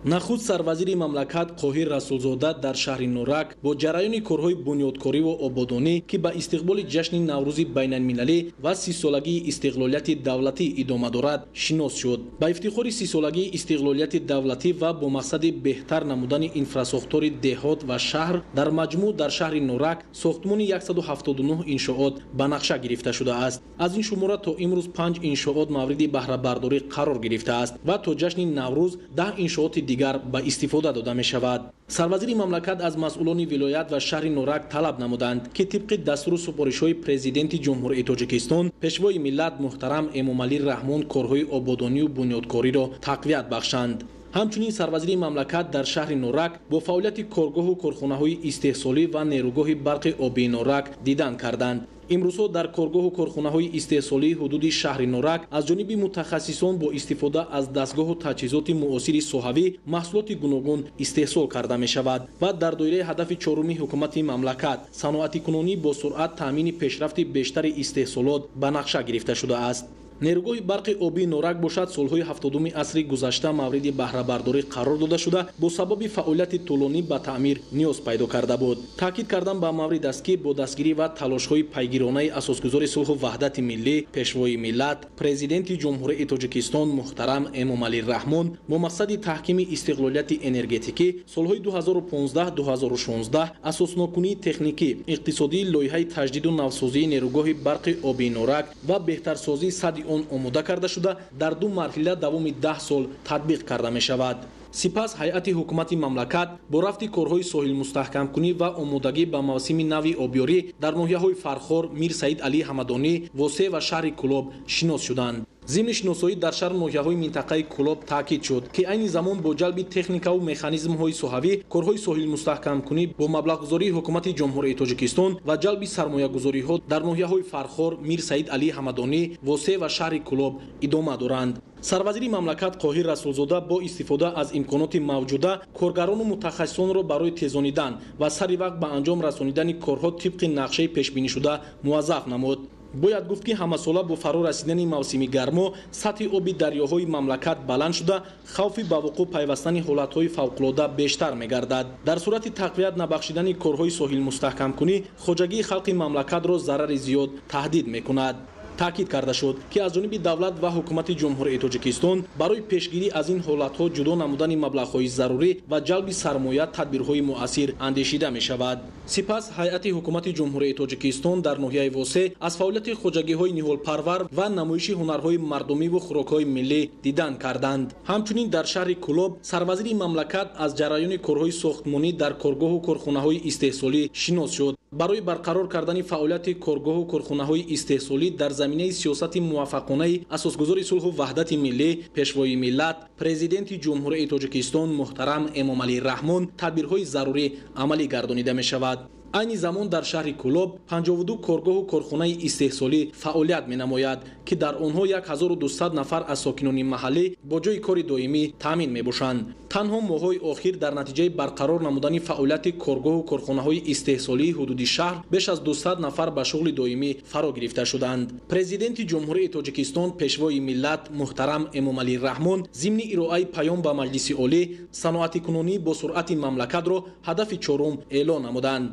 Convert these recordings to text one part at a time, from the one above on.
Нахуст сарвазири мамлакат Қоҳир Расулзода дар шаҳри Норак бо ҷараёни корҳои бунёдкориву ободонӣ, ки ба истиқболи ҷашни Наврӯзи байналмилалӣ ва 30-солагии истиқлолияти давлатӣ идома дорад, шинос шуд. Ба ифтихори 30-солагии истиқлолияти давлатӣ ва бо мақсади беҳтар намудани инфрасохтори деҳот ва шаҳр, дар маҷмӯъ дар шаҳри Норак сохтмони 179 иншоот ба нақша гирифта шудааст. Аз ин шумора то имрӯз 5 иншоот мавриди баҳрабардорӣ қарор гирифтааст ва то ҷашни Наврӯз 10 иншооти дигар ба истифода дода мешавад. Сарвазири мамлакат аз масъулони вилоят ва шаҳри Норак талаб намуданд, ки тибқи дастуру супоришҳои Президенти Ҷумҳурии Тоҷикистон, Пешвои миллат муҳтарам Эмомалӣ Раҳмон корҳои ободонию бунёдкориро тақвият бахшанд. Ҳамчунин сарвазири мамлакат дар шаҳри Норак бо фаъолияти коргоҳу корхонаҳои истеҳсолӣ ва нерӯгоҳи барқи обии Норак дидан карданд. Имрӯзҳо дар коргоҳу корхонаҳои истеҳсолии ҳудуди шаҳри Норак аз ҷониби мутахассисон бо истифода аз дастгоҳу таҷҳизоти муосири соҳавӣ маҳсулоти гуногун истеҳсол карда мешавад ва дар доираи ҳадафи чоруми ҳукумати мамлакат саноатикунонӣ бо суръат таъмини пешрафти бештари истеҳсолот ба нақша гирифта шудааст. Нерӯгоҳи барқи обии Норак бошад, солҳои 70-уми асри гузашта мавриди баҳрабардорӣ қарор дода шуда, бо сабаби фаъолияти тӯлонӣ ба таъмир ниёз пайдо карда буд. Таъкид кардан ба маврид аст, ки бо дастгирӣ ва талошҳои пайгиронаи асосгузори сулҳу ваҳдати миллӣ, Пешвои миллат, Президенти Ҷумҳурии Тоҷикистон муҳтарам Эмомалӣ Раҳмон бо мақсади таҳкими истиқлолияти энергетикӣ солҳои 2015-2016 асоснокунии техникӣ, иқтисодии лоиҳаи таҷдиду навсозии нерӯгоҳи барқи обии Норак ва беҳтарсозии садди он омода карда шуда, дар ду марҳила давоми 10 сол татбиқ карда мешавад. Сипас ҳайати ҳукумати мамлакат бо рафти корҳои соҳилмустаҳкамкунӣ ва омодагӣ ба мавсими нави обёрӣ дар ноҳияҳои Фархор, Мир Саид Алӣ Ҳамадонӣ, Восеъ ва шаҳри Кӯлоб шинос шуданд. Зимни шиносоӣ дар шаҳру ноҳияҳои минтақаи Кӯлоб таъкид шуд, ки айни замон бо ҷалби техникаву механизмҳои соҳавӣ корҳои соҳилмустаҳкамкунӣ бо маблағгузории ҳукумати Ҷумҳурии Тоҷикистон ва ҷалби сармоягузориҳо дар ноҳияҳои Фархор, Мир Саид Алӣ Ҳамадонӣ, Восеъ ва шаҳри Кӯлоб идома доранд. Сарвазири мамлакат Қоҳир Расулзода бо истифода аз имконоти мавҷуда коргарону мутахассисонро барои тезонидан ва сари вақт ба анҷом расонидани корҳо тибқи нақшаи пешбинишуда муваззаф намуд. Бояд гуфт, ки ҳамасола бо фаро расидани мавсими гармо сатҳи оби дарёҳои мамлакат баланд шуда, хавфи ба вуқӯъ пайвастани ҳолатҳои фавқулода бештар мегардад. Дар сурати тақвият набахшидани корҳои соҳилмустаҳкамкунӣ хоҷагии халқи мамлакатро зарари зиёд таҳдид мекунад. Таъкид карда шуд, ки аз ҷониби давлат ва ҳукумати Ҷумҳурии Тоҷикистон барои пешгирӣ аз ин ҳолатҳо ҷудо намудани маблағҳои зарурӣ ва ҷалби сармоя тадбирҳои муассир андешида мешавад. Сипас ҳайати ҳукумати Ҷумҳурии Тоҷикистон дар ноҳияи Восеъ аз фаъолияти хоҷагиҳои ниҳолпарвар ва намоиши ҳунарҳои мардумиву хӯрокҳои миллӣ дидан карданд. Ҳамчунин дар шаҳри Кӯлоб сарвазири мамлакат аз ҷараёни корҳои сохтмонӣ дар коргоҳу корхонаҳои истеҳсолӣ шинос шуд. Барои барқарор кардани фаъолияти коргоҳу корхонаҳои истеҳсолӣ дар заминаи сиёсати муваффақонаи асосгузори сулҳу ваҳдати миллӣ, Пешвои миллат, Президенти Ҷумҳурии Тоҷикистон муҳтарам Эмомалӣ Раҳмон тадбирҳои зарурӣ амалӣ гардонида мешавад. Айни замон дар шаҳри Кӯлоб 52 коргоҳу корхонаи истеҳсолӣ фаъолият менамояд, ки дар онҳо 1200 нафар аз сокинони маҳаллӣ бо ҷойи кори доимӣ таъмин мебошанд. Танҳо моҳҳои охир дар натиҷаи барқарор намудани фаъолияти коргоҳу корхонаҳои истеҳсолии ҳудуди шаҳр беш аз 200 нафар ба шуғли доимӣ фаро гирифта шуданд. Президенти Ҷумҳурии Тоҷикистон, Пешвои миллат муҳтарам Эмомалӣ Раҳмон зимни ироаи паём ба Маҷлиси Олӣ саноатикунонӣ бо суръати мамлакатро ҳадафи чорум эълон намуданд.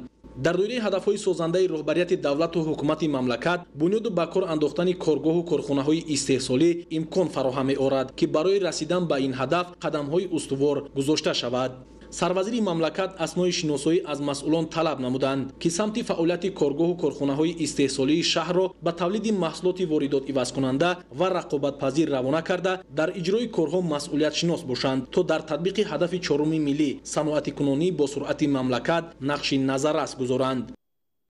Дар доираи ҳадафҳои созандаи роҳбарияти давлату ҳукумати мамлакат бунёду ба кор андохтани коргоҳу корхонаҳои истеҳсолӣ имкон фароҳам меорад, ки барои расидан ба ин ҳадаф қадамҳои устувор гузошта шавад. Сарвазири мамлакат аснои шиносоӣ аз масъулон талаб намуданд, ки самти фаъолияти коргоҳу корхонаҳои истеҳсолии шаҳрро ба тавлиди маҳсулоти воридот ивазкунанда ва рақобатпазир равона карда, дар иҷрои корҳо масъулиятшинос бошанд, то дар татбиқи ҳадафи чоруми миллӣ саноатикунонӣ бо суръати мамлакат нақши назаррас гузоранд.